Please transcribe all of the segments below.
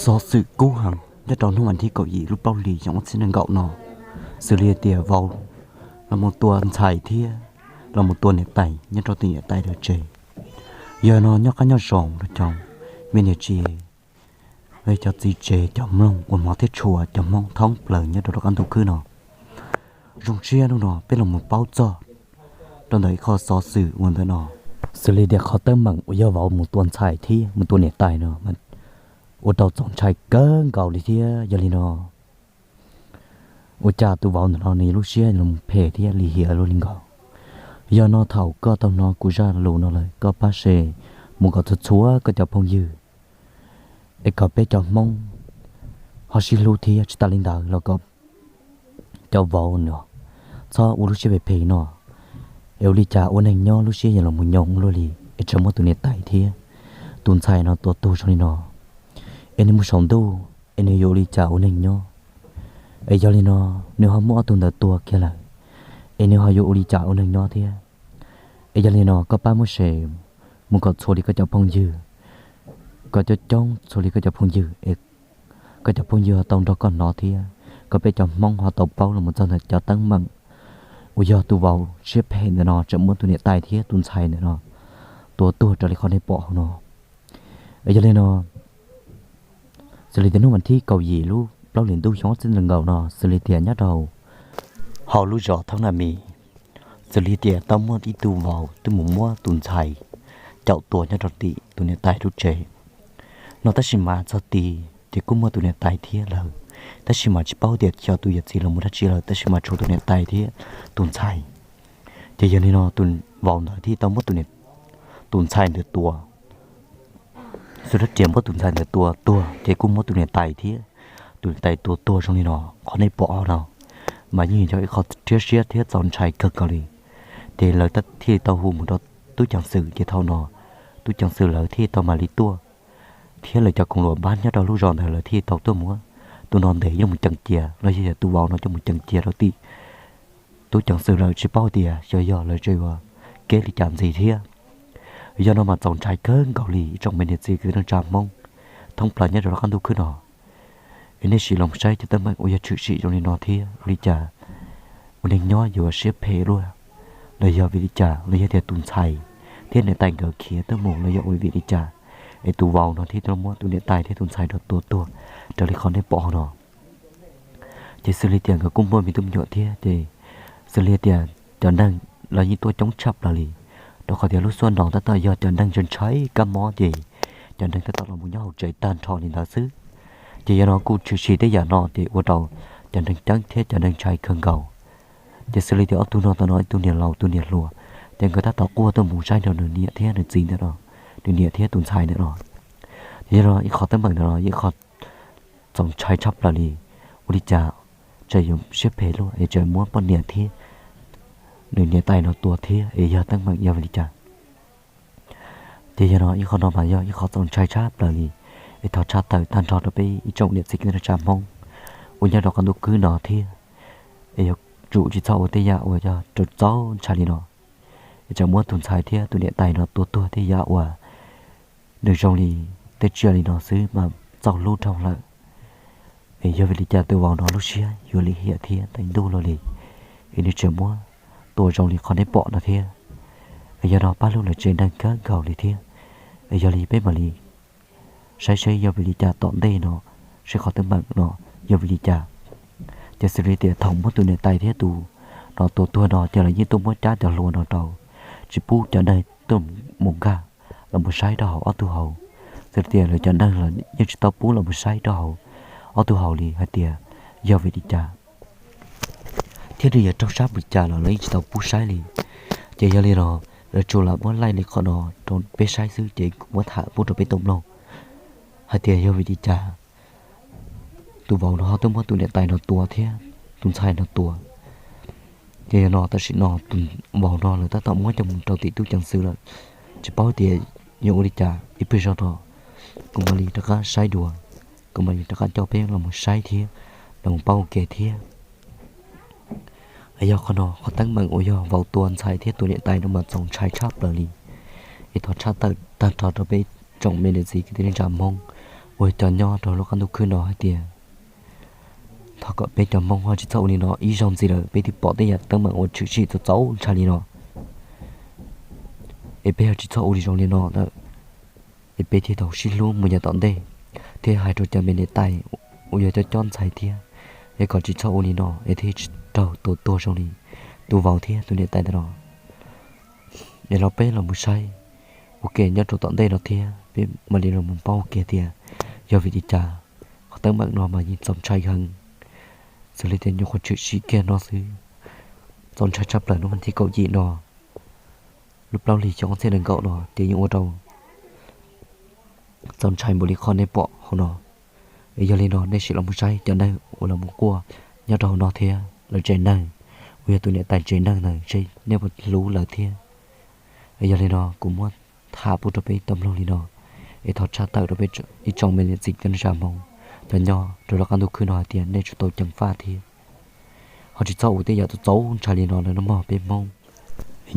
Xov xwm kub heev nyob rau hnub vas thib kaum yim lub plaub hlis xyoo ob txhiab nees nkaum no, xws li tias vauv los mus tua ntxhais thiab los mus tua niam tais nyob rau tus niam tais lawv tsev. Yog no nyob qab nyob zoo rau cov me niam tsev, cov txiv tsev, cov mloog uas hmov thiab tshua, cov Hmoob thoob plaws nyob rau rov qab ntuj khwb no. Zoo siab hnub no peb los mus paub txog rau ntawm ib qho xov xwm uas ntawm no, xws li tias qhov teeb meem uas yog vauv mus tua ntxhais thiab mus tua niam tais no ua rau txaus ntshai kawg nkaus li thiab. Yog li no, ua cas tus vauv ntawm no nws lub siab los phem thiab lim hiam luaj li nkaus? Yog no thaum koj tau hnov kuv zaj lus no lawm koj pab share mus kom txhua txhua koj cov phooj ywg, es kom peb cov Hmoob ho sib hlub thiab tsis tas li ntawd los kom cov vauv no txhob ua lub siab phem phem no. Es ua li cas ua neeg nyob lub siab yuav los mus nyoos luaj li es tseem muab tus niam tais thiab tus ntxhais no tua tuag zoo li no, es nws mus saum ntuj es nws yuav ua li cas ua neeg nyob? Es yog li no nws ho muab ob tug ntawd tua kiag lawm, es nws ho yuav ua li cas ua neeg nyob thiab? Es yog li no koj pab muab share mus kom txhua li koj cov phooj ywg, kom coob coob txhua li koj cov phooj ywg es koj cov phooj ywg ho tau nrog koj hnov thiab kom peb cov Hmoob ho tau paub los mus txog ntawm cov teeb meem uas yog tus vauv siab phem ntawm no tseem muab tus niam tais thiab tus ntxhais ntawm no tua tuag raws li qhov nej pom hauv no. Yog li no, xws li tias hnub vas thib kaum yim lub plaub hlis ntuj xyoo ob txhiab nees nkaum no xws li tias nyob rau hauv lub zos Thoob Naj Mis, xws li tias tau muaj ib tug vauv twb mus muab tus ntxhais caum tua nyob rau tim tus niam tais lub tsev no, tab sis mas txog tid ces kuj muaj tus niam tais thiab lawm, tab sis mas tsis paub tias xyov tus yawm txiv los mus dab tsi lawm, tab sis mas tshuav tus niam tais thiab tus ntxhais. Ces yog li no tus vauv ntawd thiaj tau muab tus ntxhais ntawd tua, xub rab riam muab tus ntxhais ntawd tua tuag ces kuj muab tus niam tais thiab tus niam tais tua tuag zoo li no. Qhov nej pom no mas yeej yog ib qho rhiab siab thiab txaus ntshai kawg nkaus li. Ces lawv thiaj tau hu mus rau tub ceev xwm, ces thaum no tub ceev xwm lawv thiaj tau mam li tuaj, thiab lawv cov koom luam npab nyob rau lub zos ntawd lawv thiaj tau tuaj muab tus no ntes coj mus ceev cia los yog tias tus vauv no coj mus ceev cia rau tim tub ceev xwm lawm, tsis paub tias xyov yog lawv tseem yuav keb li cas ntxiv thiab. Yog no mas txaus ntshai kawg nkaus li ib tsoom me niam txiv kwv tij neej tsa Hmoob thoob plaws nyob rau lub qab ntuj khwb no. Es nej sim los saib cov teeb meem uas yog tshwm sim zoo li no thiab ua li cas ua neeg nyob yuav siab phem luaj, los yog vim li cas, los yog tias tus ntxhais thiab niam tais nkawd khiav tuaj mus los yog ua vim li cas es tus vauv no thiaj tuaj muab tus niam tais thiab tus ntxhais no tua tuag raws li qhov nej pom hauv no. Ces xws li tias nkawd kuj muaj me tub me nyuam thiab ces xws li tias cov neeg los yeej tuaj coob tshaj plaws li, rau qhov tias lub xub no tab tom yog cov neeg ntshai ntshai kab mob ces cov neeg tab tom los mus nyob hauv tsev tag nrho li ntawd xwb. Ces yog no kuj tshwm sim tej yam no ces ua rau cov neeg ceeb thiab cov neeg ntshai kawg nkaus. Ces xws li tias ob tug no tam no ib tug niam laus tus niam hluas, ces nkawd tab tom quaj tuaj mus saib nrog nws niam thiab nws txiv ntawm no, nws niam thiab tus ntxhais ntawm no. Ces yog no ib qho teeb meem ntawm no yog ib qho txaus ntshai tshaj plaws li. Ua li cas tseem yuav siab phem luaj es tseem muab poj niam thiab nws niam tais no tua thiab es yog teeb meem yog vim li cas? Ces yog no ib qho no mas yog ib qho txaus ntshai tshaj plaws li, es thov tshaj tawm tag nrho rau peb ib tsoom niam txiv kwv tij neej tsa Hmoob uas nyob rau qab ntuj khwb no thiab, es yuav tsum tsis txhob ua tej yam uas yog txaus ntshai li no, es tseem muab tus ntxhais thiab tus niam tais no tua tuag tej yam uas nws zoo li tej tsiaj li no xwb mas txaus hlub dhau lawm. Es yog vim li cas tus vauv no lub siab yuav lim hiam thiab teev ntuj luaj li, es nws tseem muab tua zoo li qhov nej pom no thiab? Es yog no pab hlub lawv tsev neeg kawg nkaus li thiab. Es yog li peb mam li saib seb yog vim li cas tom ntej no, seb qhov teeb meem no yog vim li cas. Ces xws li tias thaum muab tus niam tais thiab tus no tua tuag no ces lawv yeej tuaj muab cab cov hluas no rau, tsis pub cov neeg tuaj mus nkag los mus saib rau hauv ob tug hauv. Xws li tias lawv cov neeg los yeej tsis tau pub los mus saib rau hauv ob tug hauv li hais tias yog vim li cas, thiab nws yuav raug sab li cas los lawv yeej tsis tau pub saib li. Ces yog li no lawv tsuas lam muab laij li qhov no rau peb saib xwb ces kuv muab tham pub rau peb tau mloog hais tias yog vim li cas tus vauv no ho tuaj muab tus niam tais no tua thiab tus ntxhais no tua. Ces yog no tam sim no tus vauv no lawv tab tom muab coj mus rau tim tub ceev xwm lawm, tsis paub tias yuav ua li cas. Ib pliag zog no kuv mam li rov qab saib dua, kuv mam li rov qab coj peb los mus saib thiab los mus paub ua ke thiab. Yog qhov no qhov teeb meem uas yog vauv tua ntxhais thiab tua niam tais no mas txaus ntshai tshaj plaws li. Es thov tshaj tawm tag nrho rau peb tsoom me niam txiv kwv tij neej tsa Hmoob uas cov nyob rau lub qab ntuj khwb no hais tias thov kom peb cov Hmoob ho tsis txhob ua li no ib zaug ntxiv lawm, peb twb pom tej yam teeb meem uas tshwm sim txaus txaus ntshai li no, es peb ho tsis txhob ua li zoo li no lawm, es peb thiaj tau sib hlub mus yav tom ntej, thiab hais rau cov me niam tais uas yog cov cob ntxhais thiab, es kom tsis txhob ua li no es thiaj tsis raug tua tuag zoo li tus vauv thiab tus niam tais ntawd no. Es los peb los mus saib ua ke nyob rau tom ntej no thiab peb mam li los mus paub ua ke tias yog vim li cas qhov teeb meem no mas yeej txaus ntshai heev, xws li tias nyuam qhuav tshwm sim kiag no xwb. Txaus ntshai tshaj plaws hnub vas thib kaum yim no, lub plaub hlis xyoo ob txhiab nees nkaum no ces yeej ua rau txaus ntshai npaum li qhov nej pom hauv no. Es yog li no nej sim los mus saib cov neeg uas los mus quaj nyob rau hauv no thiab lawv tsev neeg, uas yog tus niam tais tsev neeg ntawd seb nej puas hlub lawv thiab. Es yog li no kuv muab tham pub rau peb tau mloog li no, es thov tshaj tawm rau peb ib tsoom me niam txiv kwv tij neej tsa Hmoob cov nyob rau lub qab ntuj khwb no hais tias nej tsum tau ceev faj thiab, ho tsis txhob ua tej yam txaus txaus ntshai li no lawm nawb mog peb Hmoob.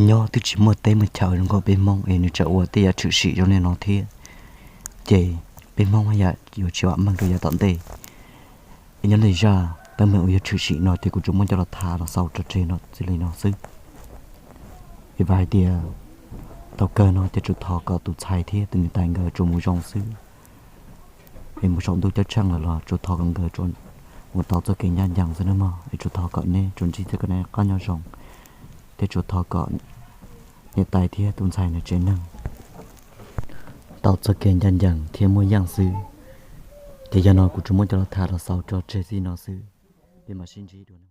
Nyob twb tsis muaj teb muaj chaw zoo nkaus peb Hmoob es nws tseem ua tej yam tshwm sim zoo li no thiab, ces peb Hmoob haj yam yuav tsis vam meej rau yav tom ntej. Es nyob li zaj teeb meem uas yog tshwm sim no ces kuv tsuas muab coj los tham los xaus tso tseg no txij li no xwb. Es vam hais tias thaum kawg no ces tsuas thov kom tus ntxhais thiab tus niam tais nkawd tsuas mus zoo xwb, es mus saum ntuj ceeb tsheej lawm los tsuas thov kom nkawd tsuas mus tau txoj kev ncaj ncees xwb nawb mog. Es tsuas thov kom neb tsuas ntsib txoj kev noj qab nyob zoo, thiab tsuas thov kom niam tais thiab tus ntxhais nws tsev neeg tau txoj kev ncaj ncees thiab muaj yeej xwb. Ces yog no kuv tsuas muab coj los tham los xaus tso tseg txij no xwb, peb mam sib ntsib dua.